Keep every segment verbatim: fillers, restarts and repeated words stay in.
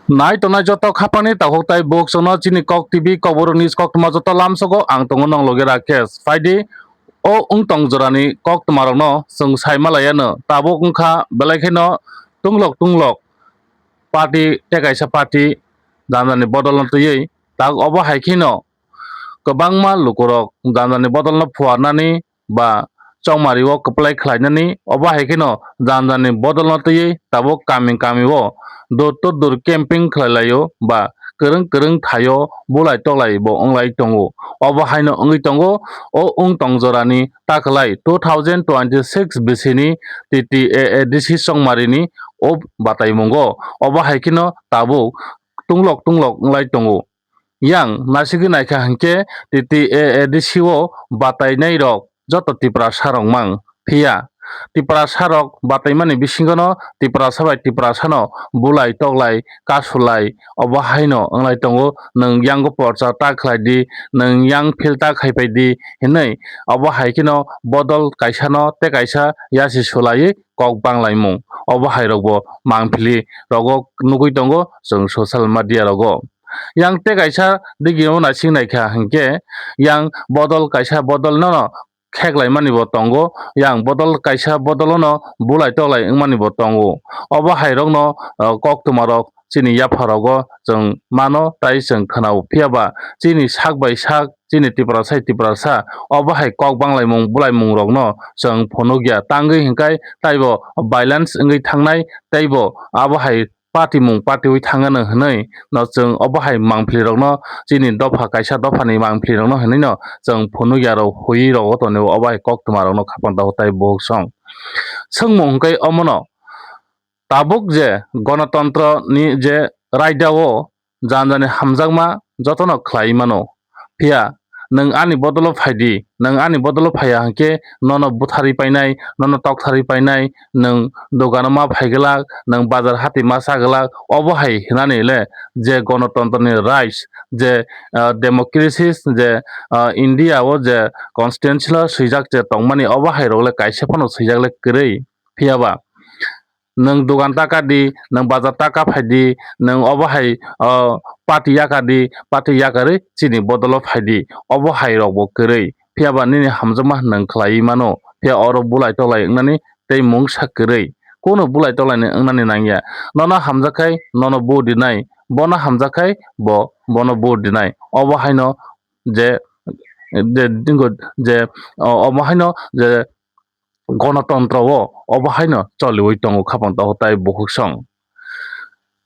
Nai tongnai joto khapangni takhuk tai bukchukno chini Kok T V Kokborok News koktwma joto lamsogo ang tongo nong loge Rakesh. Phaidi o wng tong jorani koktwmarokno chwng sai malaiano. Tabuk wngkha belai kheno tunglok tunglok party tei kaisa party jani jani bodolno twiwi tak obo hai kheno kwbangma lukurok jani jani bodolno phuarnani ba chongmario kwplai khlainani, obo hai kheno jani jani bodolno twiwi tabuk kami kami o door to door camping khlai laio ba kwrwng kwrwng thaio bulai toklai bo wnglai tongo. Obo haino wngwi tongo o wng tong jorani takhwlai two thousand twenty six bisini T T A A D C chongmarini o bataimungo. Obo hai kheno tabuk tunglok tunglok wnglai tongo. Yang nasigwi naikha hinkhe T T A A D C o batainairok joto Tiprasa rok mang. Phiya Tiprasa rok bataimani bisingono Tiprasa bai Tiprasano bulai toklai kasulai obo haino wnglai tongo, nwng yango porcha ta khlai di, nwng yang phil ta khai pai di hinwi obo hai kheno bodol kaisano tei kaisa yasi sulaiwi kok banglaimung. Obo hai rokbo mangphili rogo nugwi tongo chwng social media rogo. Yang tei kaisa digio naising naikha hinkhe yang bodol kaisa bodol nono kheklaimani bo tongo, yang bodol kaisa bodolono bulai toklai wngmani bo tongo. Obo hai rokno, uh, koktwma rok chini yapha rogo chwng mano tai chwng khwnao, phiya ba chini sak bai sak chini Tiprasa hai Tiprasa obo hai kok banglaimung bulaimung rokno chwng phunukya. Tangwi hinkhai taibo violence wngwi thangnai, teibo abo hai patimung patiwi thangano hinwi no chwng obo hai mangphlirokno chini dopha kaisa dophani mangphlirokno hinwi no chwng phunukya rok hui rogo tonwi obo hai koktwma rokno khapang takhuk tai bukhuk song. Swngmung hinkhai omono tabuk je gonotontro ni je raida o jani jani hamjakma jotono khlai mano. Phiya nwng ani bodolo phai di, nwng ani bodolo phaiya hinkhe nono butharwi painai, nono toktharwi painai, nwng dogano ma phai glak, nwng bazar hati ma cha glak, obo hai hinani le je gonotontro ni rights, je, ah, democracy, je, ah, India o je constitution o swijak je tongmani, obo hai rok le kaisa phano swijak le kwrwi. Phiya ba nwng dogan taka di, nwng bazar taka phai di, nwng obo hai, o, party yaka di, party yakarwi chini bodolo phai di, obo hai rokbo kwrwi. Phiya ba nini hamjakma nwng khlaiwi mano, phiya oro bulai toklai wngnani tei mungsa kwrwi. Kono bulai toklaini wngnani nangya. Nono hamjak khai nono vote rinai, bono hamjak khai bo bono vote rinai. Obo haino je, je, je, o, obo haino je gonotontro o obo haino choliwi tongo khapang takhuk tai bukhuk song.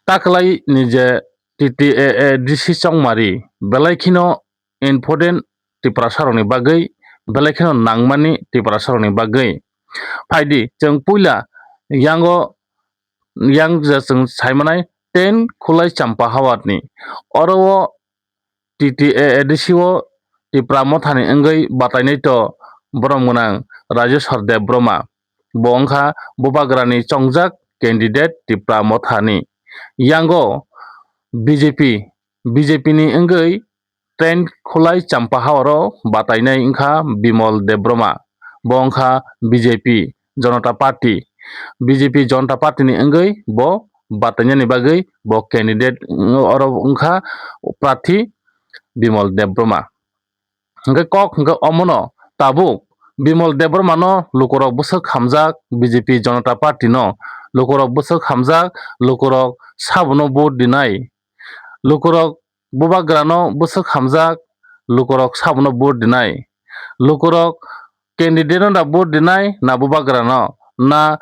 Taklai ni je T T A A D C chongmari belai kheno important Tiprasa rokni bagwi, belai kheno nangmani Tiprasa rokni bagwi. Phaidi chwng puila yango, yang je chwng saimanai ten khulai champa hawar ni oro o T T A A D C o Tipra Mothani wngwi batainai to borom gwnang Rajeshwar Debbarma. Bo wngkha Bubagrani chongjak candidate Tipra Mothani. Yango B J P, B J P ni wngwi ten khulai champa hawaro batainai wngkha Bimal Debbarma. Bo wngkha B J P, Janata Party. B J P Janata Party ni wngwi bo batainani bagwi bo candidate oro wngkha prarthi Bimal Debbarma. Hwnkhe kok hwnkhe omono tabuk Bimal Debbarma no lukurok bwswk hamjak, B J P Janata Party no lukurok bwswk hamjak, lukurok sabono vote rinai. Lukurok Bubagrano bwswk hamjak, lukurok sabono vote rinai. Lukurok candidate no da vote rinai na Bubagrano, na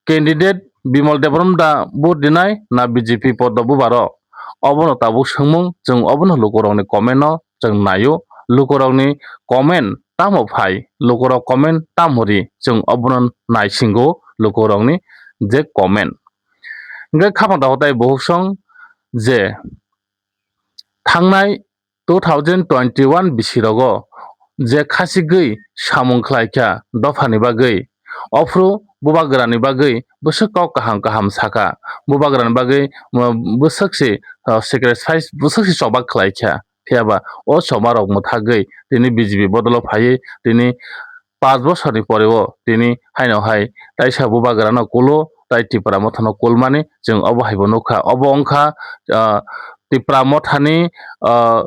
candidate Bimal Debbarma da vote rinai na B J P poddo bubaro? Obono tabuk swngmung, chwng obono lukurokni comment no chwng naio. Lukurokni comment tamo phai, lukurok comment tamo ri, chwng obono naisingo lukurokni je comment. Hwnkhe khapang takhuk tai bukhuk song je thangnai two thousand twenty-one bisi rogo je khasigwi samung khlai kha dophani bagwi, ophru Bubagrani bagwi bwswk kok kaham kaham sakha, Bubagrani bagwi, um, bwswk se, uh, sacrifice bwswk se choba khlai kha. Phiya ba o choba rok mwthagwi tini B J P bodolo phaiwi tini panch bosorni pore o tini haino hai taisa Bubagrano kulo, tai Tipra Mothano kulmani chwng obo haibo nukha. Obo wngkha, ah, Tipra Mothani, ah,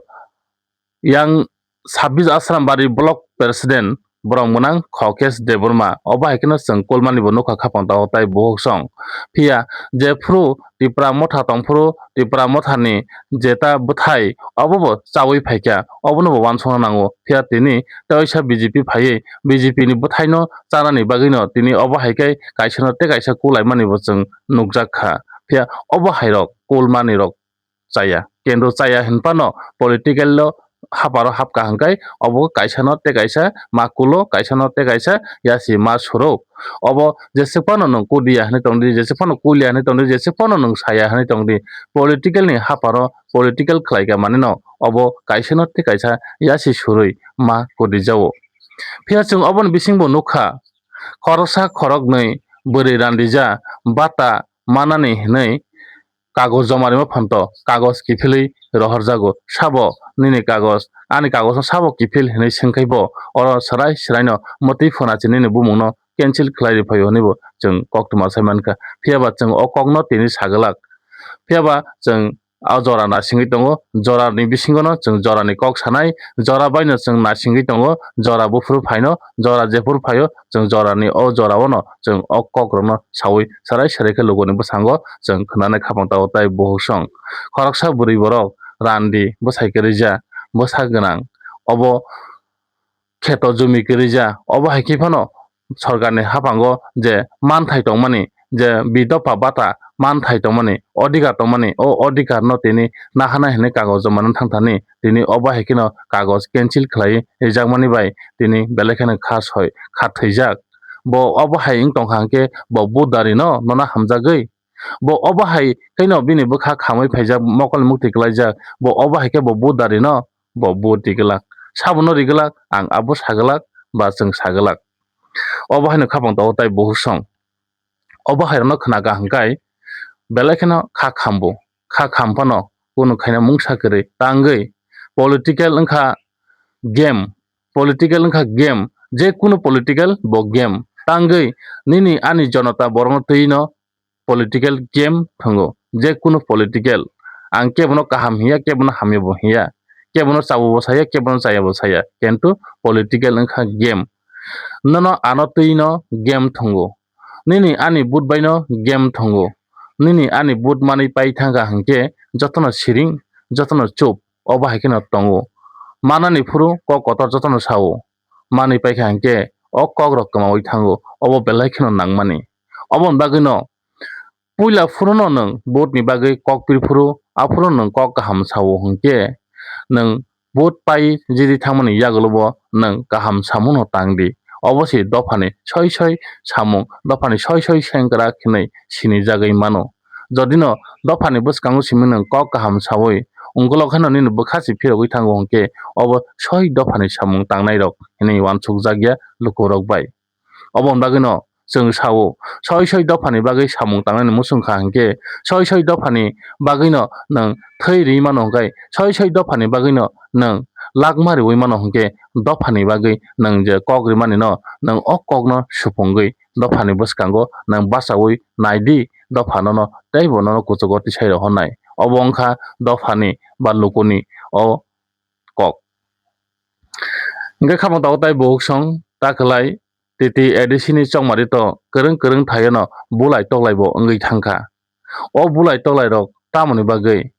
yang sabbish Asrambari Block President borok mwnang Khokesh Debbarma. Obo hai kheno chwng kulmani bo nukha khapang tao tai buhuk song. Phiya jephru Tipra Motha tongphru Tipra Mothani jeta bwthai obo bo chaui phaikha, obono bo uansukna nango. Phiya tini teisa B J P phaiwi B J P ni bwthaino chanani bagwino tini obo hai khe kaisano tei kaisa kulaimani bo chwng nukjak kha. Phiya obo hairok kulmanirok chaya. Kendro chaya hinphano political o haparo hapkha hwnkhe obo kaisano tei kaisa ma kulo, kaisano tei kaisa yasi ma suro. Obo jeswk phano nwng kudiya hinwi tongdi, jeswk phano kuliya hinwi tongdi, jeswk phano nwng saya hinwi tongdi, political ni haparo political khlaika manino obo kaisano tei kaisa yasi surwi ma kudijao. Phiya chwng oboni bisingbo nukha, khoroksa khoroknwi bwrwi randija bata manani hinwi kagoj joma rima phanto, kagoj kiphilwi rohorjago. Sabo nini kagoj, ani kagojno sabo kiphil hinwi swngkhai bo, oro swrai swraino mwtwi phwnachi nini bumungno cancel khlai riphaio hinwi bo chwng koktwma sai mankha. Phiyaba chwng o kokno tini sagwlak. Phiyaba chwng o jora nasingwi tongo, jorani bisingono chwng jorani kok sanai, jora baino chwng nasingwi tongo, jora buphuru phaino, jora jephuru phaio, chwng jorani o jorao no chwng o kokrokno saui serai serai khe lukuni bwsango chwng khwnanai khapang tao tai buhuk song. Khoroksa bwrwi borok randi bwsai kwrwija, bwsa gwnang, obo kheto jumi kwrwija, obo hai khe phano sorkarni haphango je manthai tongmani, je bidopha bata manthai tongmani, odhikar tongmani, o odhikarno tini nahana hinwi kagoj joma rwna thangthani, tini obo hai kheno kagoj cancel khlai rijakmani bai tini belai kheno kha soi, kha thwijak. Bo obo hai wng tongkha hwnkhe bo vote darino nono hamjagwi. Bo obo hai kheno bini bwkha khamwi phaijak, mokolni muktwi kwlaijak. Bo obo hai khe bo vote darino bo vote riglak. Sabono riglak, ang abo saglak, ba chwng saglak. Obo haino khapang tao tai buhuk song. Obo hairokno khna kaham kai belai kheno kha khambu, kha kham phano kunu khaina mungsa kwrwi tangwi political wngkha game, political wngkha game, je kunu political bo game tangwi nini ani jonota borokno twino political game thwngo, je kunu political. Ang kebono kaham hiya, kebono hamya bo hiya, kebono chabo bo saya, kebono chaya bo saya, kintu political wngkha game. Nono ano twino game thwngo. Nini ani vote baino game thwngo. Nini ani vote manwi pai thangkha hwnkhe jotono siring, jotono chup, obo hai kheno tongo. Manani phuru kok kotor jotono sao. Manwi paikha hwnkhe o kokrok kwmaui thango, obo belai kheno nangmani. Oboni bagwino puila phuruno nwng vote ni bagwi kok pir phuru, aphuru nwng kok kaham sao hwnkhe nwng vote pai jidi thangmani yagulo bo nwng kaham samuno tangdi. Obo se dophani soi soi samung, dophani soi soi sengkrak hinwi sinijagwi mano. Jodino dophani bwskango simi nwng kok kaham saui ungkulok haino nini bwkha se phirogwi thango hwnkhe obo soi dophani samung tangnairok hinwi uansukjakya lukurok bai. Oboni bagwino chwng sao, soi soi dophani bagwi samung tangnani muchung kha hwnkhe, soi soi dophani bagwino nwng thwi rwi mano hwnkhe, soi soi dophani bagwino nwng lakma riui mano hwnkhe, dophani bagwi nwng je kok rimani no nwng o kokno supungwi dophani bwskango nwng bachaui naidi, dopha nono teibo nono kuchugo tisai rohornai. Obo wngkha dophani ba lukuni o kok. Hwnkhe khamo tabuk tai buhuk song ta kwlai, T T A D C ni chongmari to kwrwng kwrwng thaio no bulai toklai bo wngwi thangkha. O bulai toklai rok tamoni bagwi?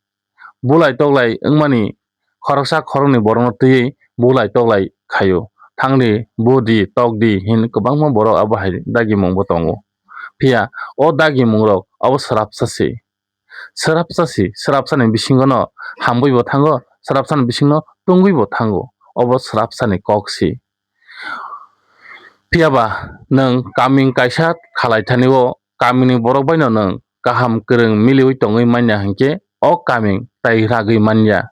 Bulai toklai wngmani khoroksa khoroknwi borokno twiwi bulai toklai khaio. Thangdi, budi, tokdi hin kwbangma borok abo hai dagimung bo tongo. Phiya o dagimung rok abo swrapsa se. Swrapsa si, swrapsani bisingono hamwi bo thango, swrapsani bisingno tungwi bo thango. Obo swrapsani kok si. Phiyaba nwng kaming kaisa khalai thani o kamini borok baino nwng kaham kwrwng miliwi tongwi manya hinkhe o kaming tai ragwi manya.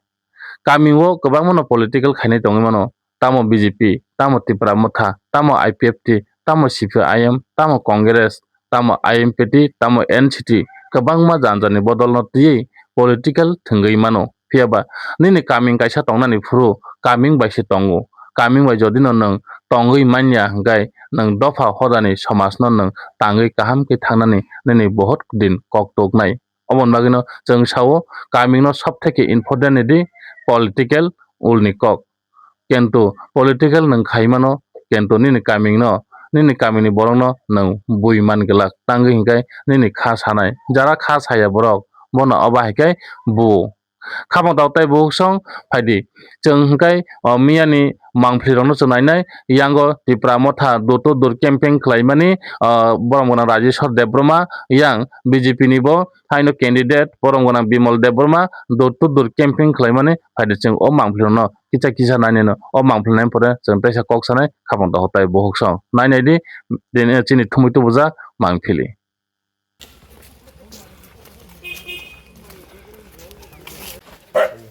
Kaming o kwbangma no political khainai tongwi mano, tamo B J P, tamo Tipra Motha, tamo I P F T, tamo C P I M, tamo Congress, tamo I M P T, tamo N C T, kwbangma jani jani bodolno twiwi political thwngwi mano. Phiyaba nini kaming kaisa tongnani phuru kaming bai se tongo. Kaming bai jodino nwng tongwi manya hwnkhe nwng dopha hodani somajno nwng tangwi kaham khe thangnani nini bohot din kok tuknai. Oboni bagwino chwng sao, kamino sob theke important ni di political ulni kok. Kintu political nwng khaimano, kintu nini kamino, nini kamini borokno nwng bui man glak, tangwi hwnkhe nini kha sanai. Jara kha saya borok, bono obo hai khe bu. Khapang tok tei bukhuk song phaidi. Chwng hwnkhe, o, miyani mangphlirokno chwng nainai. Yango Tipra Motha door to door campaign khlaimani, o, borom gwnang Rajeshwar Debbarma, yang B J P ni bo haino candidate borom gwnang Bimal Debbarma door to door campaign khlaimani phaidi. Chwng o mangphlirokno kisa kisa nainai no. O mangphli nai pore chwng teisa kok sanai khapang tok tei bukhuk song. Nainai di, chini thumui tubujak mangphili.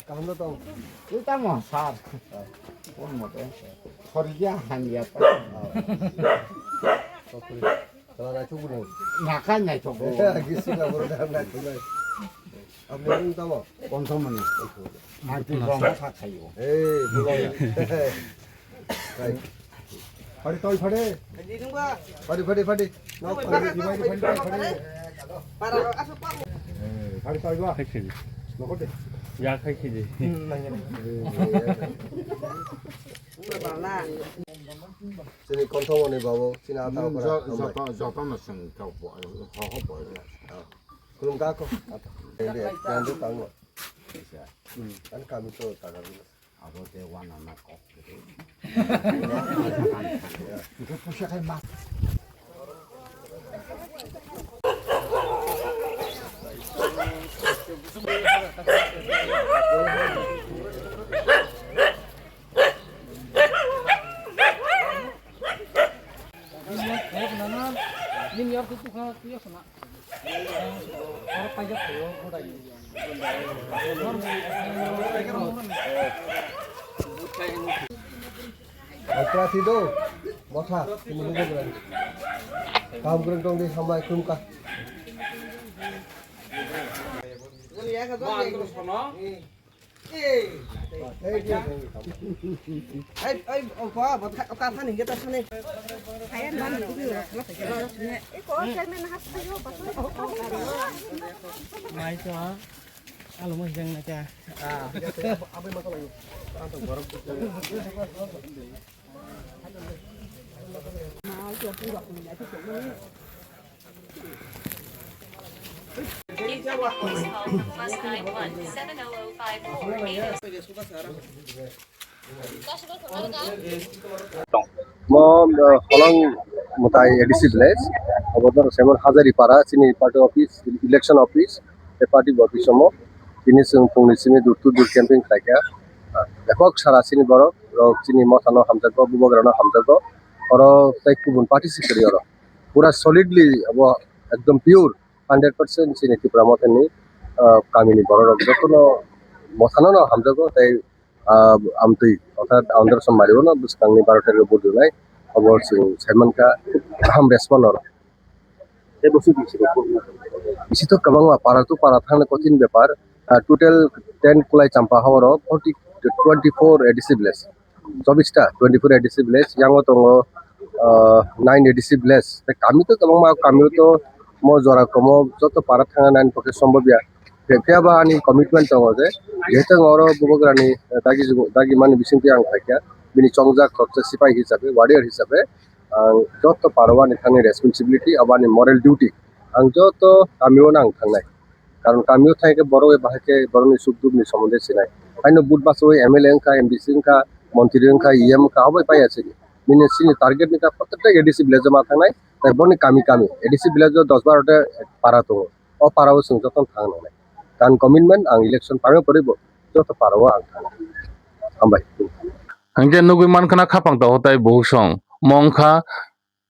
Kaham da tong. Tamo sar. Kon mote. Sorja hanya ta. Tala nai thubu nang. Nakai nai thubu. Gisi na boro da nai thubu. Abni ring tamo. Konthomani. Nanti rong sa khayo. Eh, bulai. Phadi toi phadi. Phadi phadi phadi. Nok phadi phadi phadi phadi. Phadi toi ba. Khai khidi. Nokot de. Ya khai khidi. Hmm, nang ya. Sini konthomani babo, sini ata. Hmm, para. Jo-, joto, joto no sing tau bo, ho, ho bo. Khulum ka ko. Ata. Ende, ende tango. Hmm. Kan kami to taga. Abo de wana na kok. Ang kwlai si do, motha, tini bubo kwlai. Kaham kwrwng tong di, hambai khulumkha. Ei, ei, opa, bot kha, oka thani, geta thani. Mai to, alo mo jeng na kya? Ah. Mo, uh, Holong Mutai A D C village, obo doro Semon Hazari Para, chini party office, election office, tei party office omo. Tini chwng phungni simi door to door camping khlaikha. Ah, bebak sara chini borok rok chini mothano hamjakgo, bubagrano hamjakgo. Oro tei kubun party se kwrwi oro. Pura solidly abo ekdom pure hundred percent chini Tipra Mothani, ah, kamini borok rok jotono mothano no hamjakgo tei, ah, amtwi orthat andro somari uno bwskangni baro tarikh vote rwnai. Abo chwng saimankha, kaham respond oro. Tei bwswk bisi rok? Bisi to kwbangma, para to para thangna kothin bepar. Ah, total ten Kulai Champa hao rok forty, twenty four A D C village, chobbish ta, twenty four A D C village, yango tongo, ah, nine A D C village. Tei kami to kwbangma, kami to mo jora komo joto para thangna nine pokhe sombobya. Phiya ba ani commitment tongo je, jehetu ang oro bubagrani, eh, dagi jugo, dagi mani bisingtwi ang phaikha, bini chongjak khoroksa sipai hisabe, warrior hisabe, ang joto parwani thani responsibility, abani moral duty, ang joto kamio no ang thangnai. Karon kamio thangkhe borok bai bahai khe borokni suk dukni somonde sinai. Haino but bachawi M L A wngkha, M D C wngkha, montri wngkha, E M wngkha, obo bai paiya sini. Bini sini target ni kha protekta A D C village o ma thangnai, tai boni kami kami, A D C village o dos baro ta para tongo. O para o chwng jotono thang nangnai. Kan commitment ang election phaima pore bo joto para o ang thang. Hambai. Hingke nugui mankha na khapang tongo tai buhuk song. Mongkha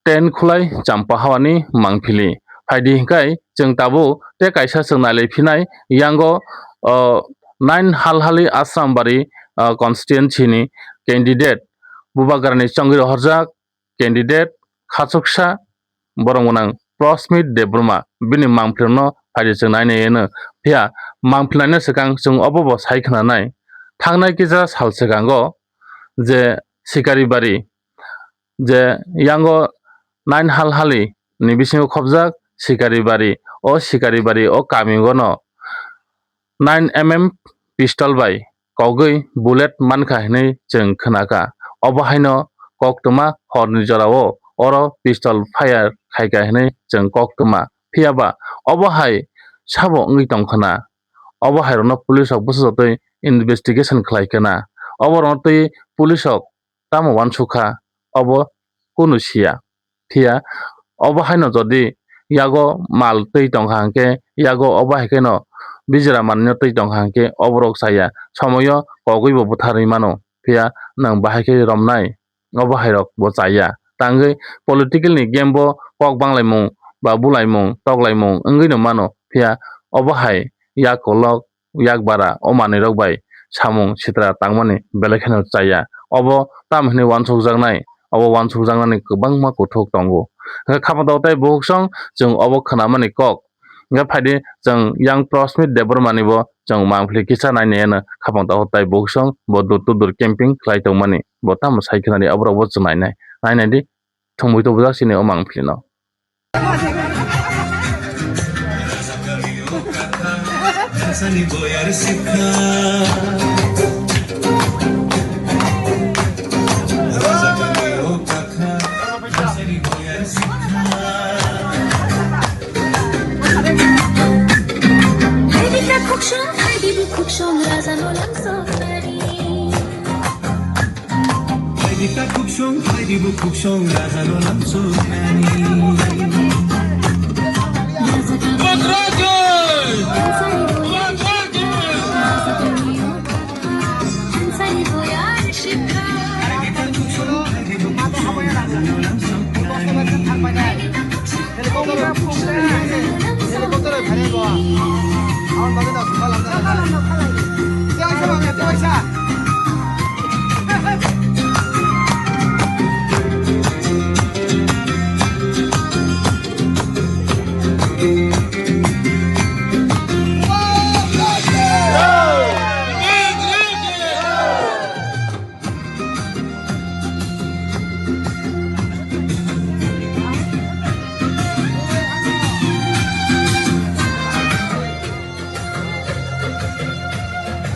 ten Khulai Champa Hawani mangphili. Phaidi hingkai chwng tabuk tei kaisa chwng nailai phinai yango, o, nine Halhali Asrambari, o, constituency ni candidate Bubagrani chongwi rohorjak candidate khachuksa borok gwnang Prosmit Debbarma bini mangphlirno phaidi chwng nainai eno. Phiya mangphli naina swkang chwng obo bo sai khwnanai. Thangnai kisa sal swkango je Sikaribari je yango nine hal hali ni bisingo khobjak Sikaribari. O Sikaribari o kami o no nine M M pistol bai kogwi bullet mankha hinwi chwng khnakha. Obo haino koktwma horni jorao oro pistol fire khaikha hinwi chwng koktwma. Phiyaba obo hai sabo wngwi tongkhwna. Obo hai rokno police rok bwsajagwi investigation khlai khwna. Obo rokno twi police rok tamo uansukha, obo kunu siya. Phiya obo haino jodi yago mal twi tongkha hwnkhe, yago obo hai kheno bijra manwino twi tongkha hwnkhe, oborok chaya. Somoio kogwibo butharwi mano. Phiya nwng bahai khe romnai, obo hairok bo chaya. Tangwi political ni game bo kok banglaimung ba bulaimung, toklaimung wngwino mano. Phiya obo hai yak kolok yak bara o manwirok bai samung sitra tangmani belai kheno chaya. Obo tamo hinwi uansukjaknai, obo uansukjaknani kwbangma kuthuk tongo. Hwnkhe khapang tabuk tei bukhuk song chwng obo khwnamani kok. Hwnkhe phaidi chwng yang Prosmit Debbarmani bo chwng mangpili kisa nainai hwno khapang tabuk tei bukhuk song bo dur to dur camping khlai tongmani. Bo tamo sai khwnadi oborok bo chwng nainai. Nainai di thwngwi tubujak chini o mangpili no. Phaidi ta khuksong, phaidi bo khuksong, raja no lamsong nani.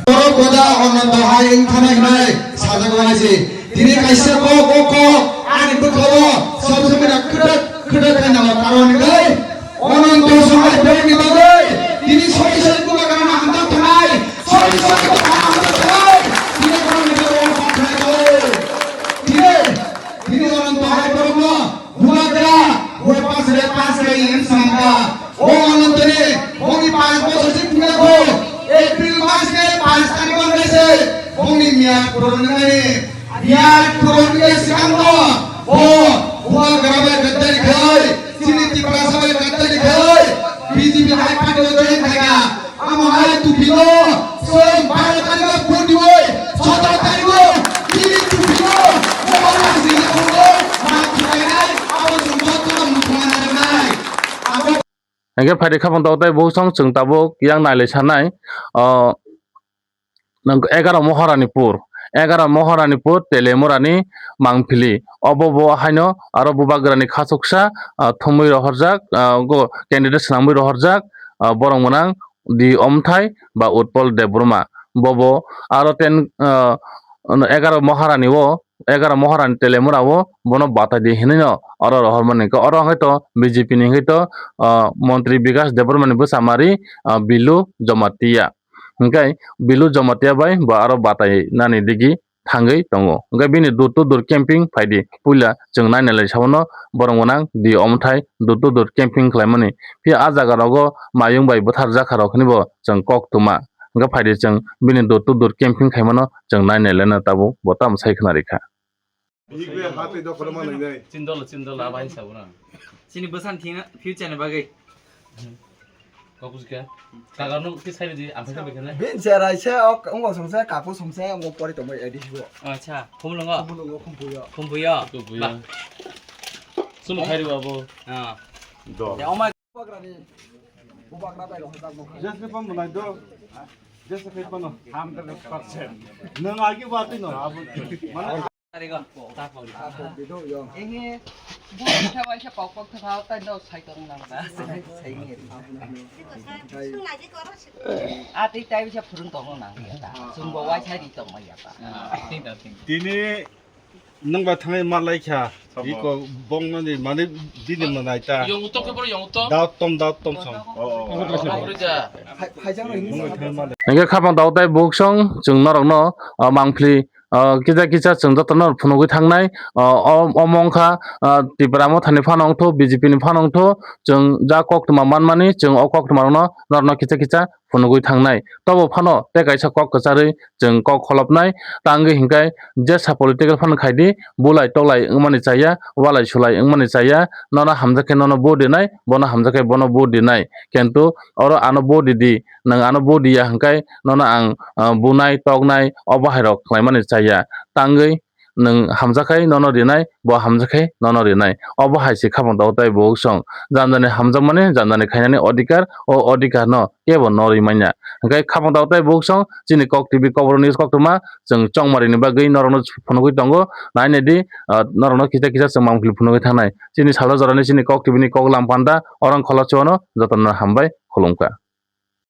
Borok boda Ananto hai wng thana hinai sajak wai se. Tini kaisa kok, o kok ani bwkhao sob somoi no khwdak khwdak khaina o karon hwnkhe Ananto Songrai borokni bagwi tini sori sori bubagrano hamjak thanai, sori sori bubagrano hamjak thanai, tini borokni bagwi ang kok khlai tong. Tini, tini Ananto hai borokno bubagra, bo pas re pas re yen samka. O Ananto ni, boni pas bosor se thwngya kho. April mas ni pas tarikh o wngkha se, boni miya puron wngnani. Biya puron wngya swkang no, bo bubagra bai gaddari khai, chini Tiprasa bai gaddari khai, B J P hai party o join khaika. Amo hai tupino, chwng baro tarikh o vote diwi, sotoro tarikh o chini tupino, bo oro sini phungo, ma khilainai, abo chwng jotono muthungna narwknai. Abo Hingke phaidi khapang tok tei bukhuk song chwng tabuk yang nailai sanai, o, nang egaro Moharanipur, egaro Moharanipur Telemurani mangpili. Obo bo haino aro bubagrani khachuksa, ah, thumui rohorjak, ah, go candidate swnamwi rohorjak, ah, borok mwnang D Omthai ba Utpol Debbarma. Bobo aro ten, ah, egaro Moharani o egaro Moharani Telemura o bono batai di hinwi no oro rohormani. Hwnkhe oro hwnkhe to B J P ni hwnkhe to, ah, Montri Bikash Debbarma ni bwsa mari, ah, Bilu Jamatia. Hwnkhe Bilu Jamatia bai bo aro batai nani digi thangwi tongo. Hwnkhe bini door to door camping phaidi puila chwng naina lai sabono borok mwnang di omthai door to door camping khlaimani. Phiya ah jaga rogo mayung bai bwthar jakha rok hinwi bo chwng kok tuma. Hwnkhe phaidi chwng bini door to door camping khaimano chwng nainai leno tabuk bo tamo sai khwna rikha. Bigbe ha twi dokhorma nang nai. Chindol, chindol, aba hinsa bo na. Chini bwsani thina future ni bagwi. Kok bujikha. Kagar no khe sai di, ang khe bai khana. Bin cherai se ok, ungko song se, kapu song se, ungko pori tongbai A D C bo. Acha, khumlungo. Khumlungo, khumpuyo. Khumpuyo. Khumpuyo. Ba. Sumo khai riwa bo. Ah. Do. Ya, oma. Bubagrani, bubagra bai rohorjak bo. Jese pon bo nai do. Jese khai pon no. Hundred percent. Nwng agi ba twi no abo. Mane Ehe, buini khe waisa kok kok thangkha, tei no sai tong nang da. Sai ni. A tei tai bisa phurung tong nang ya da. Chwng bo waisa ri tong ya da. Tini nwng ba thangwi ma lai kha. Iko bongno ni mani bini manai ta. Yong utok khe boro yong utok. Dao tom, dao tom song. Obo rwja. Nwng ba thangwi ma lai. Hingke khapang tao tai buksong chwng norokno, ah, mangpli, ah, kisa kisa chwng jotono phunugwi thangnai, ah, o, omo wngkha, ah, Tipra Motha ni phano wngthu, B J P ni phano wngthu, chwng ja koktwma manmani chwng o koktwma rokno norokno kisa kisa phunugwi thangnai. Tobo phano tei kaisa kok kwcharwi chwng kok kholopnai, tangwi hinkhe jesa political phano khaidi, bulai toklai wngmani chaya, walai sulai wngmani chaya, nono hamjakhe nono vote rinai, bono hamjakhe bono vote rinai. Kintu oro ano vote ridi, nwng ano vote riya hinkhe nono ang, ah, bunai, toknai, obo hairok khlaimani chaya. Tangwi nwng hamjakhai nono rinai, bo hamjakhai nono rinai. Obo hai se khapang tao tai buksong. Jani jani hamjakmani, jani jani khainani odhikar, o odhikar no kebo no rimanya. Hingke khapang tao tai buksong, chini Kok T V Kokborok news koktwma, chwng chongmari ni bagwi norokno phunugwi tongo. Nainedi, ah, norokno kisa kisa chwng mangpili phunugwi thangnai. Chini salo jorani chini Kok T V ni kok lam panda, orang kholo chuano, jotono hambai, khulumkha.